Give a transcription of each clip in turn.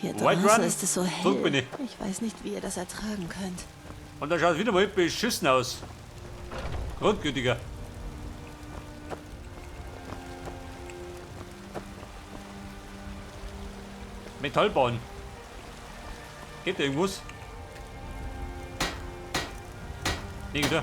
Hier White draußen Run? ist es so hell. Zurück bin ich. Ich weiß nicht, wie ihr das ertragen könnt. Und da schaut es wieder mal beschissen aus. Grundgültiger. Metallbahn. Geht da irgendwas? Nee, da.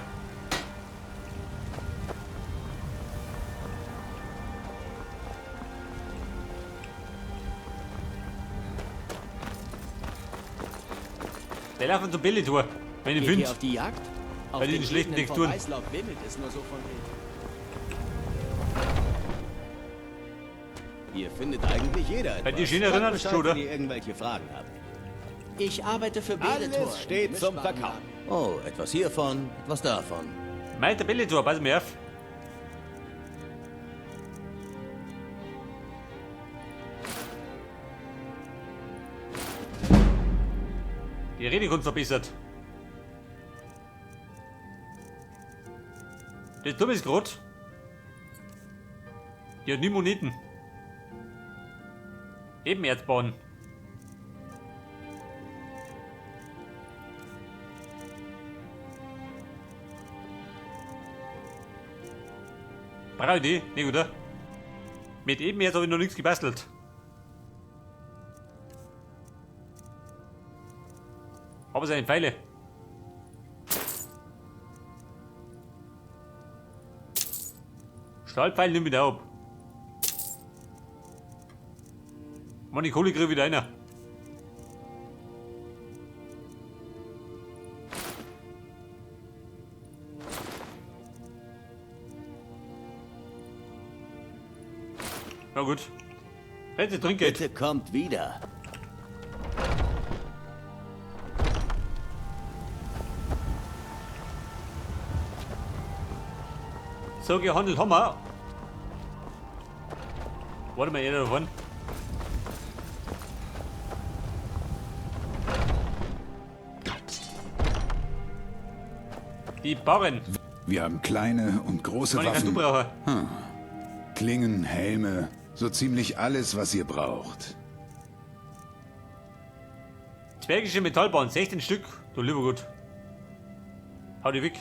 Der laufen zum Belethor, wenn ich Geht finde. ihr auf die Jagd? Auf Bei den den schlechten Ebenen Texturen. Vor Weißlauf wimmelt es nur so von Wild. Hier findet eigentlich jeder etwas. Bei dir schön Sagt erinnert, Bescheid, schon, oder? wenn ihr irgendwelche Fragen habt. Ich arbeite für Belethor. Alles steht zum Verkauf. Oh, etwas hiervon, etwas davon. Meister Belethor, pass mir auf. Die Redekunst verbessert. Das Dumme ist grad. Die hat nie Moneten. Ebenerzbahn. Brauche ich die? Nee, oder? Mit Ebenerz habe ich noch nichts gebastelt. Aber seine Pfeile. Stahlpfeil nimm wieder ab. Mann, die Kohle krieg ich wieder einer. Na gut. Bitte Trinkgeld. Bitte kommt wieder. So gehandelt haben wir. Warte mal, einer davon. Die Barren. Wir haben kleine und große Mann, ich kann du Waffen, brauchen. Klingen, Helme, so ziemlich alles, was ihr braucht. Zwergische Metallbahn, 16 Stück. Du lieber Gott. Hau die weg.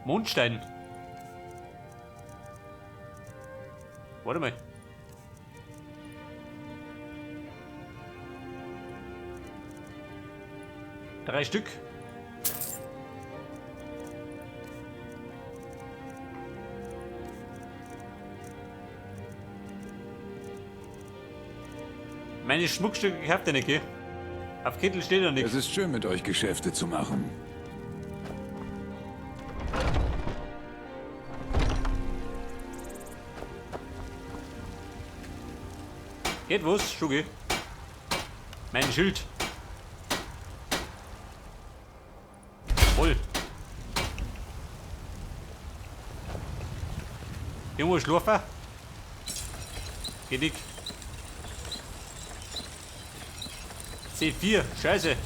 Mondstein. Warte mal. Drei Stück. Meine Schmuckstücke habt ihr nicht, gell? Auf Kittel steht noch nichts. Es ist schön, mit euch Geschäfte zu machen. Geht was, Schugi? Mein Schild. Voll. Irgendwo schlafen? Geht nicht. C4, scheiße.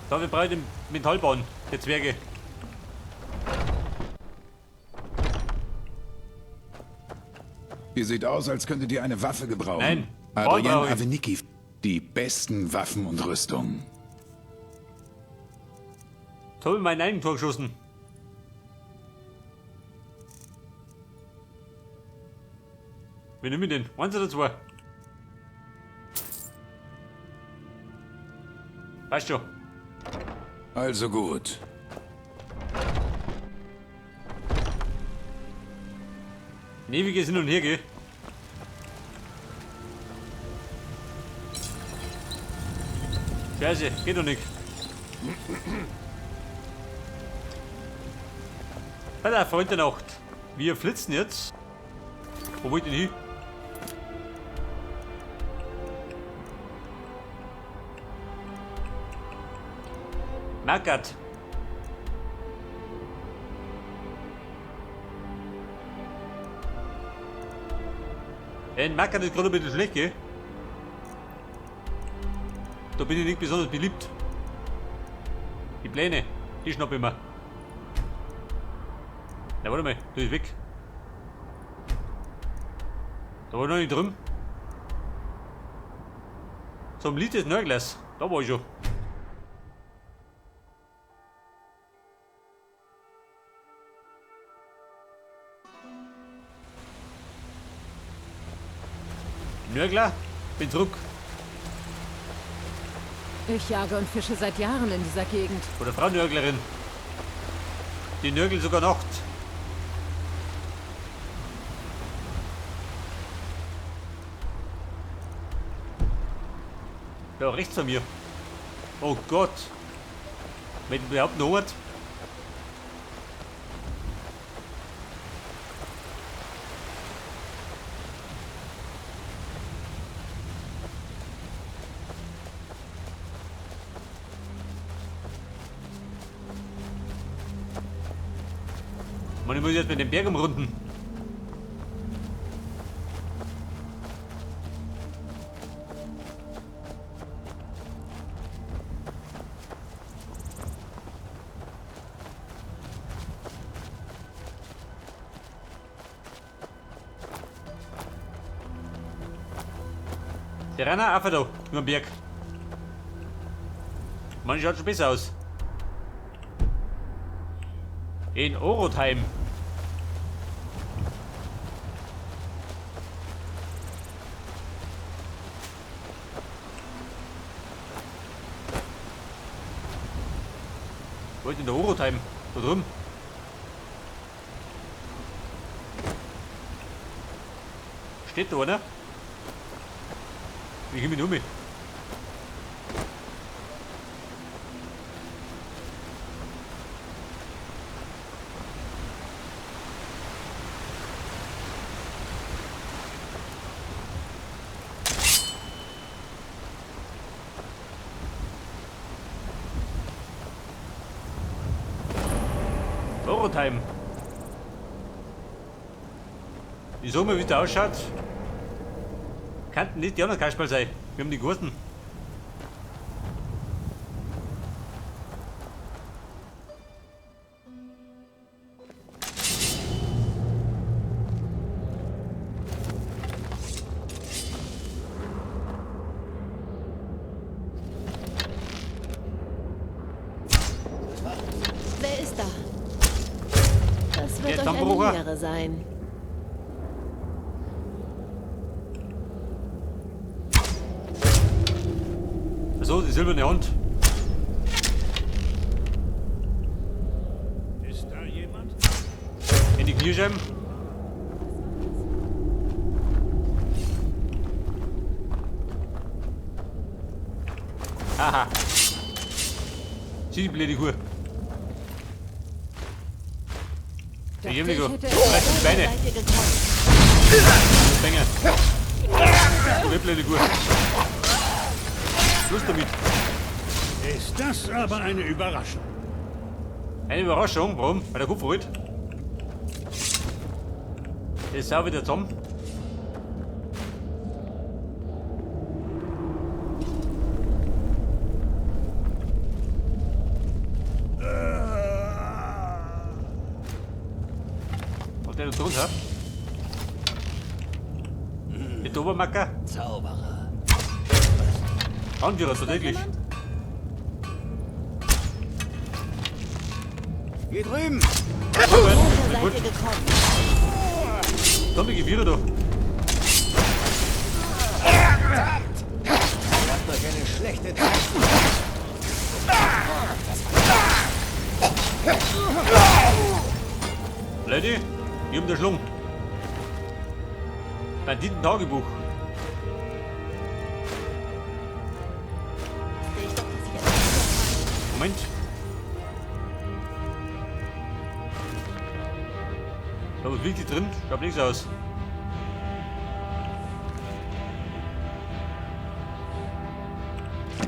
Da, wir brauchen den Metallbahn, der Zwerge. Ihr seht aus, als könntet ihr eine Waffe gebrauchen. Nein, Adrienne brauche ich. Avenicki, die besten Waffen und Rüstungen. Jetzt hab ich mein Eigentor geschossen. Wie nehmen wir denn? Eins oder zwei? Weißt schon. Also gut. Nee, wir gehen hin und her, gell? Scheiße, geht doch nicht. Pass auf, Freund der Nacht. Wir flitzen jetzt. Wo wollt ihr denn hin? Markert. In Markert ist gerade ein bisschen schlecht, gell? Da bin ich nicht besonders beliebt. Die Pläne, die schnapp ich mir. Na, warte mal, du ist weg. Da war ich noch nicht drin. Zum Lied des Nörglers. Da war ich schon. Nörgler, bin zurück. Ich jage und fische seit Jahren in dieser Gegend. Oder Frau Nörglerin. Die nörgelt sogar nachts. Da rechts von mir. Oh Gott. Wenn überhaupt noch Ort. Mann, ich muss jetzt mit dem Berg umrunden. Der Renner einfach da, über den Berg. Mann, schaut schon besser aus. In Orotheim. Wo ist denn der Orotheim? Da drüben. Steht da einer? Wie komme ich denn um? Orotheim. Ich sag mal, wie der ausschaut. Könnten nicht die anderen Kasperl sein. Wir haben die Gurten. Wer ist da? Das wird Der euch eine Dammbrucher. Lehre sein. So, die silberne Hand. Ist da jemand? In die Kniescheiben. Aha. Sieh die blöde Kuh. Dachte, Ich hab ich die hätte Reiß die Beine. Seid ihr gekommen? Bänge. Du blöde Kuh. Schluss damit. Ist das aber eine Überraschung? Eine Überraschung, warum? Weil der Kopf rollt. Das ist auch wieder zusammen. Und der da drunter? Der Dobermacker? Zauberer. Anführer, tatsächlich. Hier drüben! Woher Gut. seid ihr gekommen? Komm, die Gewehre da. Macht euch eine schlechte Zeit. Leute, ich hab da Schlung. Banditen-Tagebuch. Ich doch, dass ich etwas Moment. Da was liegt die drin? Schaut nichts aus.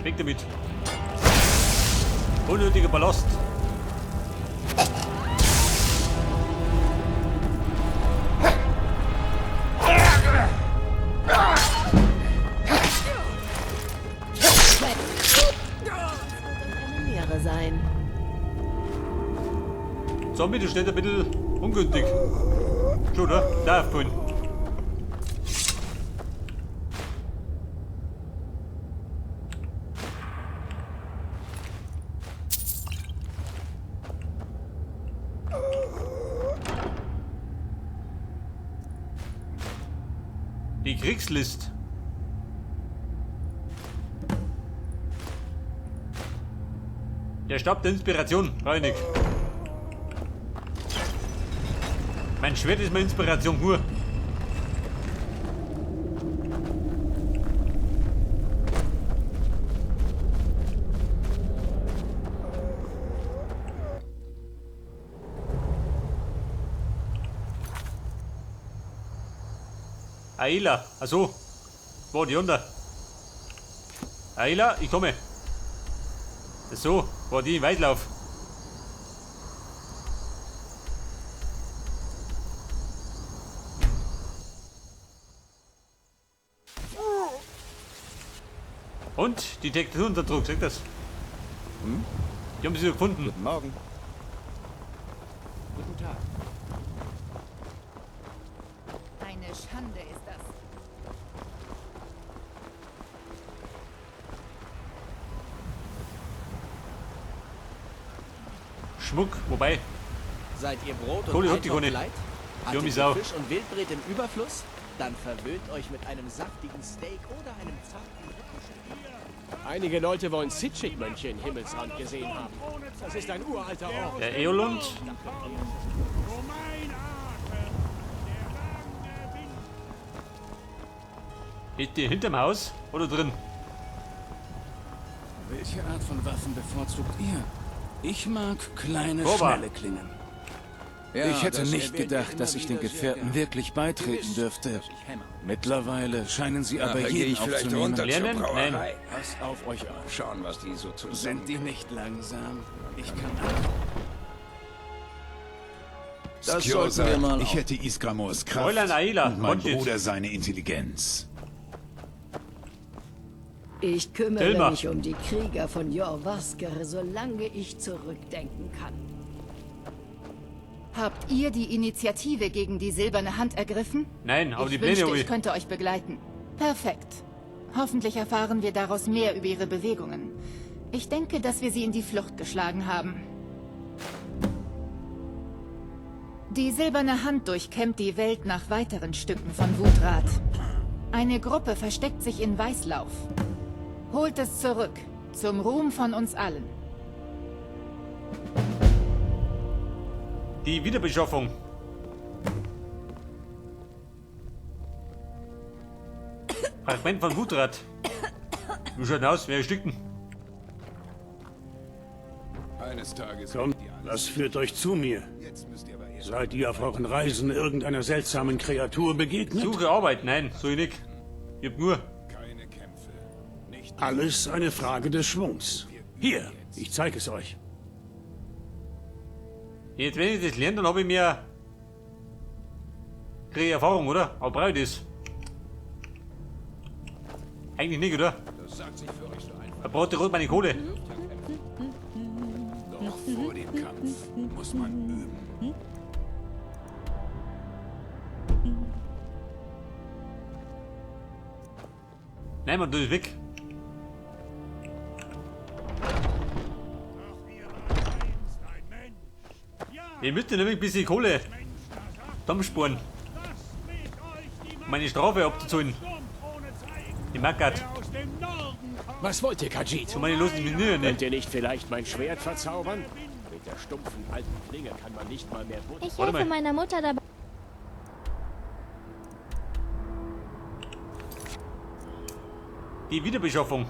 Weg damit. Unnötiger Ballast. sein. Zombie, du steht ein bisschen ungünstig. Schon, oder? Da aufgefallen. Die Kriegslist. Der Stab der Inspiration, Reinig. Mein Schwert ist meine Inspiration nur. Aela, achso. Wo, die unter. Aela, ich komme. So, war die im Weitlauf. Und die Detektion unter Druck, sagt das. Hm? Die haben sie gefunden. Guten Morgen. Guten Tag. Eine Schande ist das. Schmuck, wobei. Seid ihr Brot und Kohle hat die Eintopf Kohle. leid? Die Hattet haben mich ihr auch. Fisch und Wildbret im Überfluss? Dann verwöhnt euch mit einem saftigen Steak oder einem zarten Rückenstück. Einige Leute wollen Sitchik-Mönche in Himmelsrand gesehen haben. Das ist ein uralter Ort. Der Eolund. Ist die hinterm Haus oder drin? Welche Art von Waffen bevorzugt ihr? Ich mag kleine, Boba. schnelle Klingen. Ja, Ich hätte das nicht erwähnt ihr gedacht, immer dass ich den wieder sehr Gefährten gern. wirklich beitreten Gewiss, dürfte. dass ich hämmer. Mittlerweile scheinen sie aber Nachher gehe jeden ich vielleicht aufzunehmen. runter zur Lernen? Brauerei. Nein. Passt auf euch auf. Schauen, was die so zusammen. Sind die nicht langsam? Ich kann Das Skjor sollten wir sagt, mal ich auf- hätte Isgramors Kraft Fräulein Aela, und mein Montit. Bruder seine Intelligenz. Ich kümmere Tilma. mich um die Krieger von Jorrvaskr, solange ich zurückdenken kann. Habt ihr die Initiative gegen die Silberne Hand ergriffen? Nein, aber Ich die Pläne wünschte, habe ich ich. könnte euch begleiten. Perfekt. Hoffentlich erfahren wir daraus mehr über ihre Bewegungen. Ich denke, dass wir sie in die Flucht geschlagen haben. Die Silberne Hand durchkämmt die Welt nach weiteren Stücken von Wuuthrad. Eine Gruppe versteckt sich in Weißlauf. Holt es zurück, zum Ruhm von uns allen. Die Wiederbeschaffung. Fragment von Wuuthrad. Wie schaut denn aus? Wer erstickt denn? Eines Tages. Kommt, werdet ihr alles was führt euch zu mir? Jetzt müsst ihr aber erst Seid ihr auf euren Reisen irgendeiner seltsamen Kreatur begegnet? Suche Arbeit. Nein, so ich nicht. Ich hab nur. keine Kämpfe. Nicht Alles eine Frage des Schwungs. Hier, ich zeige es euch. Jetzt, wenn ich das lerne, dann habe ich mehr. Kriege ich Erfahrung, oder? Aber brauche ich das? Eigentlich nicht, oder? Das sagt sich für euch so einfach. Da braucht die Rot meine Kohle. Doch vor dem Kampf muss man üben. Nein, man, du bist weg. Ihr müsst ja nämlich ein bisschen Kohle zusammensparen, um meine Strafe abzuzahlen. Die Mackert. Was wollt ihr, Khajiit? Und meine losen Miniere Könnt nicht. ihr nicht vielleicht mein Schwert verzaubern? Mit der stumpfen alten Klinge kann man nicht mal mehr Butter. Ich Warte helfe mal. meiner Mutter dabei. Die Wiederbeschaffung.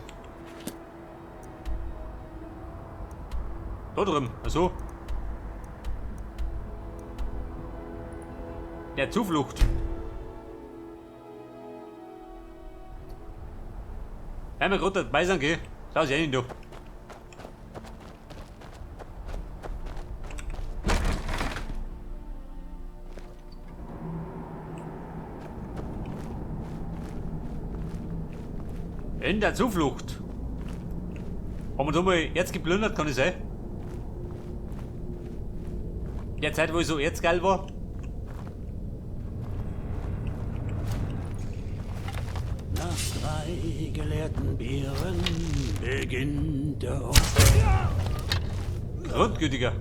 Da drüben, achso. Der Zuflucht. Einmal gerade dabei sein, gell? Schau sie rein, du. In der Zuflucht. Haben wir da mal Erz geplündert, kann das sein? Der Zeit, wo ich so erzgeil war. Nach 3 geleerten Bieren beginnt der Grundgütiger.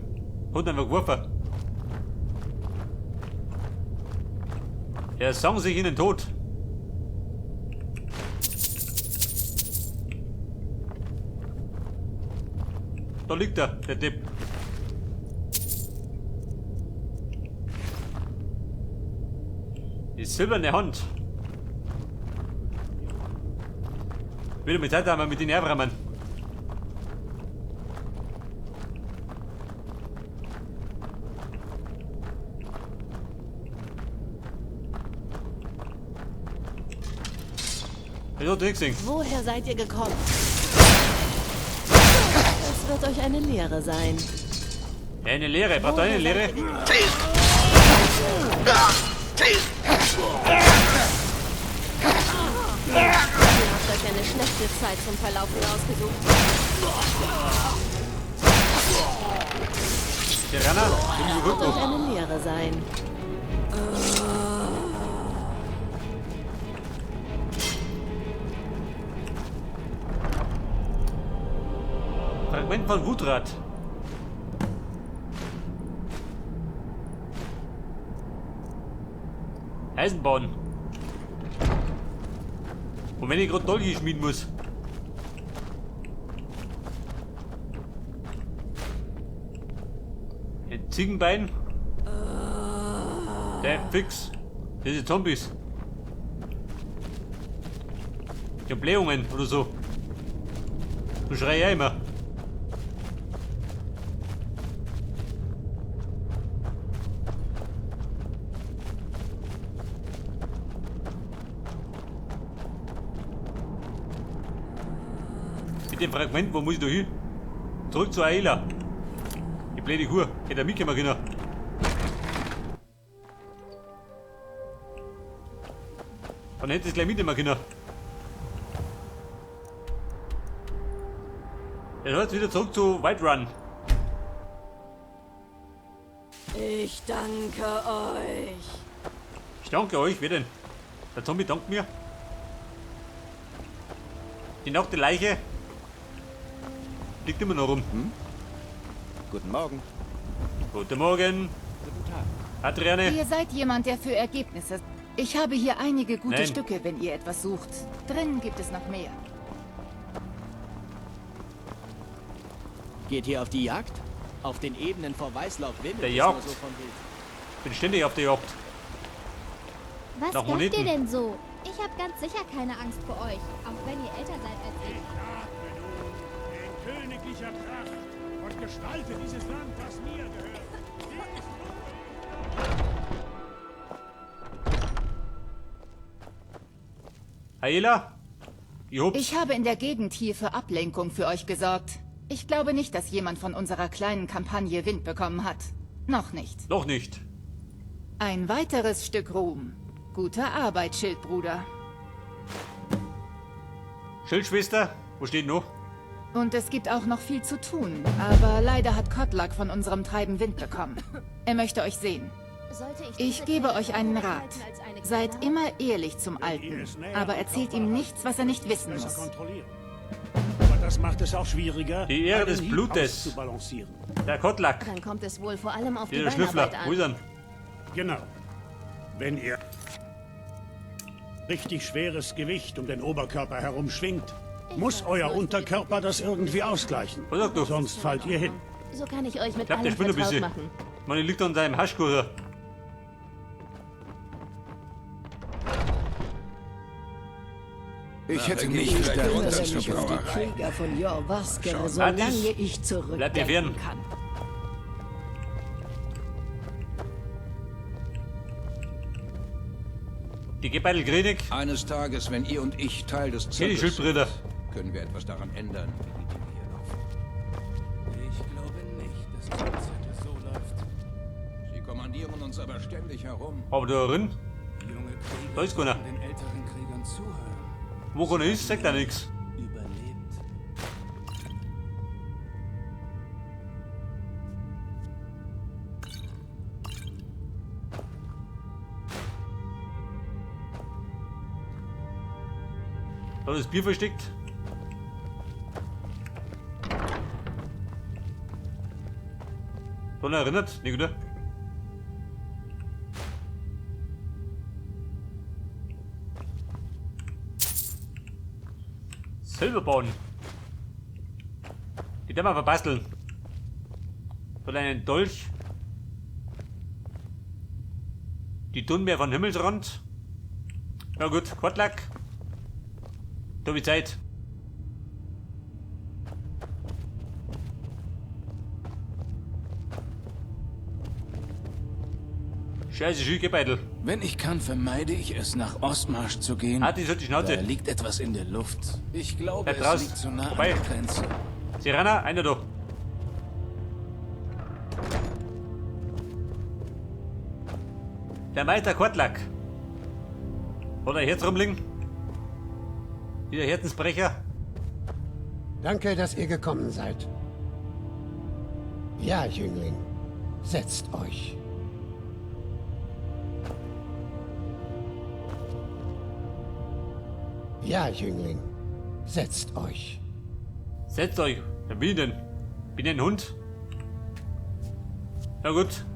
Hat einfach geworfen. Er sang sich in den Tod. Da liegt er, der Depp. Die silberne Hand. Wieder mit Zeit haben wir mit den Erbrahmen. Ich hab nichts gesehen. Woher seid ihr gekommen? Das wird euch eine Lehre sein. Eine Lehre? Braucht ihr eine Lehre? Ihr habt euch eine schlechte Zeit zum Verlaufen ausgesucht. Piranha, bin ich Das wird euch gut. eine Lehre sein. Fragment von Wuuthrad. Eisenbahn. Und wenn ich grad Dolche schmieden muss. Ein Ziegenbein. Der fix. Diese Zombies. Ich hab Blähungen oder so. Du schrei ja immer. Mit dem Fragment, wo muss ich da hin? Zurück zu Aela. Die blöde Hure. Hätte er mitkommen können. Dann hätte ich es gleich mitnehmen können. Er hört wieder zurück zu Whiterun. Ich danke euch. Ich danke euch, wer denn? Der Zombie dankt mir. Die nackte Leiche liegt immer noch rum. Hm? Guten Morgen. Guten Morgen. Guten Tag. Adriane. Ihr seid jemand, der für Ergebnisse... Ich habe hier einige gute Nein. Stücke, wenn ihr etwas sucht. Drinnen gibt es noch mehr. Geht ihr auf die Jagd? Auf den Ebenen vor Weißlauf wimmelt Der es Jagd. nur so von Wild. Bin ständig auf der Jagd. Was Nach glaubt ihr Moneten. denn so? Ich habe ganz sicher keine Angst vor euch, auch wenn ihr älter seid als ich. In königlicher Pracht und gestalte dieses Land, das mir gehört. Aela? Ich hab's. Ich habe in der Gegend hier für Ablenkung für euch gesorgt. Ich glaube nicht, dass jemand von unserer kleinen Kampagne Wind bekommen hat. Noch nicht. Noch nicht. Ein weiteres Stück Ruhm. Gute Arbeit, Schildbruder. Schildschwester, wo steht noch? Und es gibt auch noch viel zu tun, aber leider hat Kodlak von unserem Treiben Wind bekommen. Er möchte euch sehen. Sollte ich Ich diese gebe Quelle euch einen Rat. behalten als eine Seid Quelle? immer ehrlich zum Alten, aber erzählt ihm nichts, was er nicht wissen Besser muss. kontrollieren. Aber das macht es auch schwieriger, Die Ehre einen des Hieb Blutes. auszubalancieren. Der Kodlak. Dann kommt es wohl vor allem auf die Der Schnüffler. Beinarbeit Wo ist an. er? Genau. Wenn ihr richtig schweres Gewicht um den Oberkörper herum schwingt, muss euer Unterkörper das irgendwie ausgleichen. Was sagst du? Sonst fallt ihr hin. So kann ich euch mit Ich glaub, der allem spinnt ein vertraut bisschen. machen. Man liegt an seinem Haschkuchen. Ich hätte nicht Ich gedacht, kümmere dass mich zur um die Brauerei. Krieger von Jorrvaskr, Adis, solange ich bleib mir fern. zurückdenken kann. Die Gebeidel Krieg. Eines Tages, wenn ihr und ich Teil des Hier die Zirkus Schildbrüder. sind, können wir etwas daran ändern, wie die Dinge hier laufen. Ich glaube nicht, dass der Zirkus so läuft. Sie kommandieren uns aber ständig herum. Aber da drin, Junge Krieger Da ist keiner. sollten den älteren Kriegern zuhören. wo keiner ist, sagt er nichts. Überlebt. Da ist das Bier versteckt. Daran erinnert? Nicht, oder? Silberbauen. Die werden wir verbasteln. Soll einen Dolch. Die Dunmeer von Himmelsrand. Na gut, Quadlack. Da wie Zeit. Scheiße, Schügebeitel. Wenn ich kann, vermeide ich es, nach Ostmarsch zu gehen. Ah, die sollte die Schnauze. Da liegt etwas in der Luft. Ich glaube, Bleib es raus. liegt zu nah Vorbei. an der Grenze. Serana, einer da. Der Meister Kortlack. Hat er Herz rumliegen? Wieder Herzensbrecher. Danke, dass ihr gekommen seid. Ja, Jüngling, setzt euch. Ja, Jüngling, setzt euch. Setzt euch. Wer bin ich denn? Bin ich ein Hund? Na gut.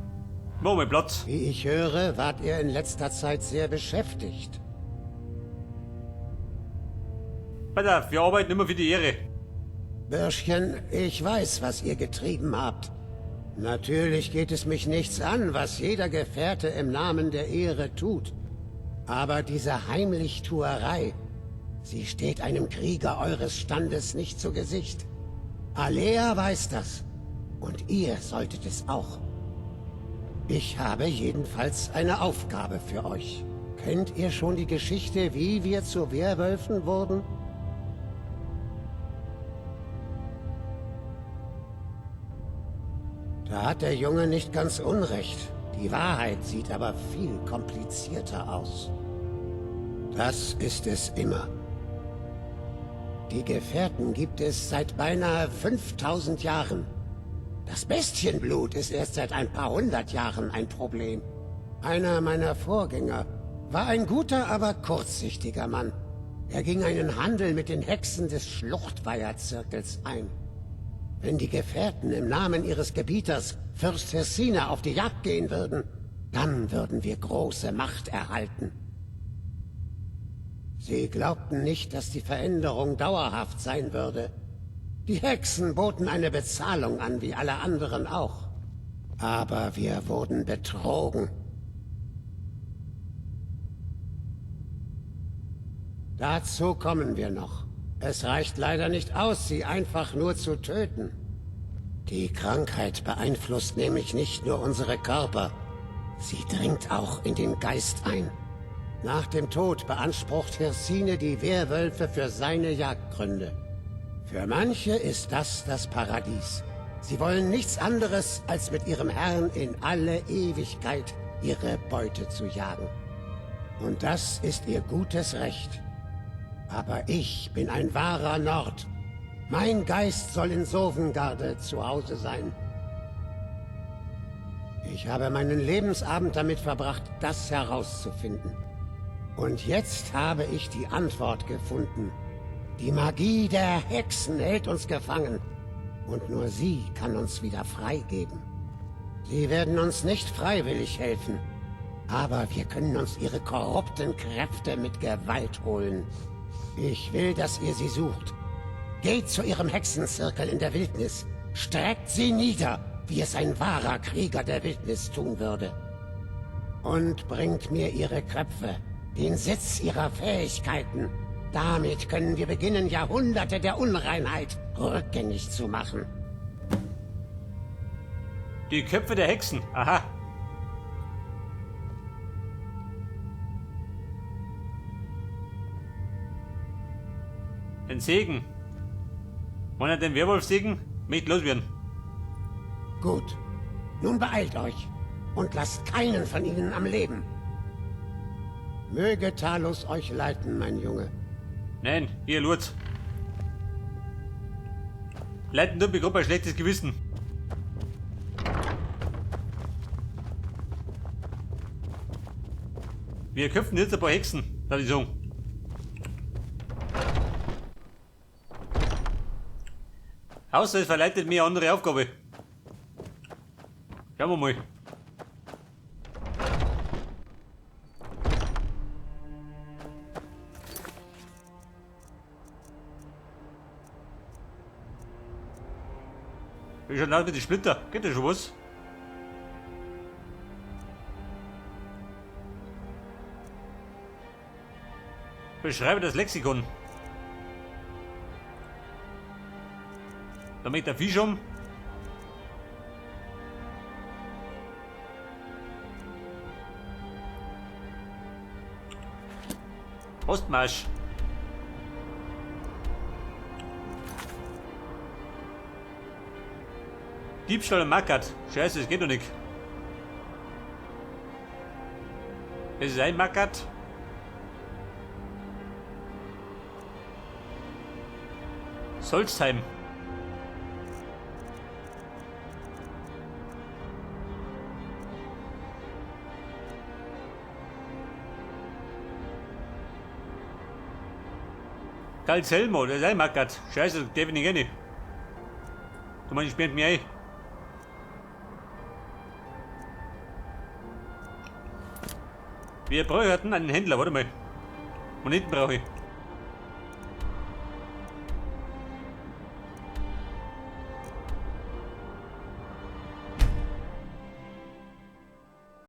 Machen wir Platz. Wie ich höre, wart ihr in letzter Zeit sehr beschäftigt. Pass auf, wir arbeiten immer für die Ehre. Bürschchen, ich weiß, was ihr getrieben habt. Natürlich geht es mich nichts an, was jeder Gefährte im Namen der Ehre tut. Aber diese Heimlichtuerei, sie steht einem Krieger eures Standes nicht zu Gesicht. Alea weiß das. Und ihr solltet es auch. Ich habe jedenfalls eine Aufgabe für euch. Kennt ihr schon die Geschichte, wie wir zu Werwölfen wurden? Da hat der Junge nicht ganz unrecht. Die Wahrheit sieht aber viel komplizierter aus. Das ist es immer. Die Gefährten gibt es seit beinahe 5000 Jahren. Das Bestienblut ist erst seit ein paar hundert Jahren ein Problem. Einer meiner Vorgänger war ein guter, aber kurzsichtiger Mann. Er ging einen Handel mit den Hexen des Schluchtweiherzirkels ein. Wenn die Gefährten im Namen ihres Gebieters, Fürst Hessina, auf die Jagd gehen würden, dann würden wir große Macht erhalten. Sie glaubten nicht, dass die Veränderung dauerhaft sein würde. Die Hexen boten eine Bezahlung an, wie alle anderen auch. Aber wir wurden betrogen. Dazu kommen wir noch. Es reicht leider nicht aus, sie einfach nur zu töten. Die Krankheit beeinflusst nämlich nicht nur unsere Körper. Sie dringt auch in den Geist ein. Nach dem Tod beansprucht Hirsine die Werwölfe für seine Jagdgründe. Für manche ist das das Paradies. Sie wollen nichts anderes, als mit ihrem Herrn in alle Ewigkeit ihre Beute zu jagen. Und das ist ihr gutes Recht. Aber ich bin ein wahrer Nord. Mein Geist soll in Sovngarde zu Hause sein. Ich habe meinen Lebensabend damit verbracht, das herauszufinden. Und jetzt habe ich die Antwort gefunden. Die Magie der Hexen hält uns gefangen. Und nur sie kann uns wieder freigeben. Sie werden uns nicht freiwillig helfen. Aber wir können uns ihre korrupten Kräfte mit Gewalt holen. Ich will, dass ihr sie sucht. Geht zu ihrem Hexenzirkel in der Wildnis. Streckt sie nieder, wie es ein wahrer Krieger der Wildnis tun würde. Und bringt mir ihre Köpfe, den Sitz ihrer Fähigkeiten. Damit können wir beginnen, Jahrhunderte der Unreinheit rückgängig zu machen. Die Köpfe der Hexen. Aha. Den Segen. Wollen wir den Werwolf-Segen? Möchte loswerden. Gut. Nun beeilt euch und lasst keinen von ihnen am Leben. Möge Talos euch leiten, mein Junge. Nein, hier, Lurz. Leiten tut mir gerade ein schlechtes Gewissen. Wir köpfen jetzt ein paar Hexen, würde ich sagen. Außer es verleitet mir eine andere Aufgabe. Schauen wir mal. Wie schaut aus mit den Splitter? Geht da schon was? Beschreibe das Lexikon. Damit der Fisch um. Ostmarsch. Diebstahl und Mackert. Scheiße, das geht doch nicht. Es ist ein Mackert. Solstheim. Calcelmo, das ist ein Mackert. Scheiße, der bin ich nicht. Du meinst, ich sperrt mich ein. Wir bräuchten einen Händler, warte mal. Moneten brauche ich.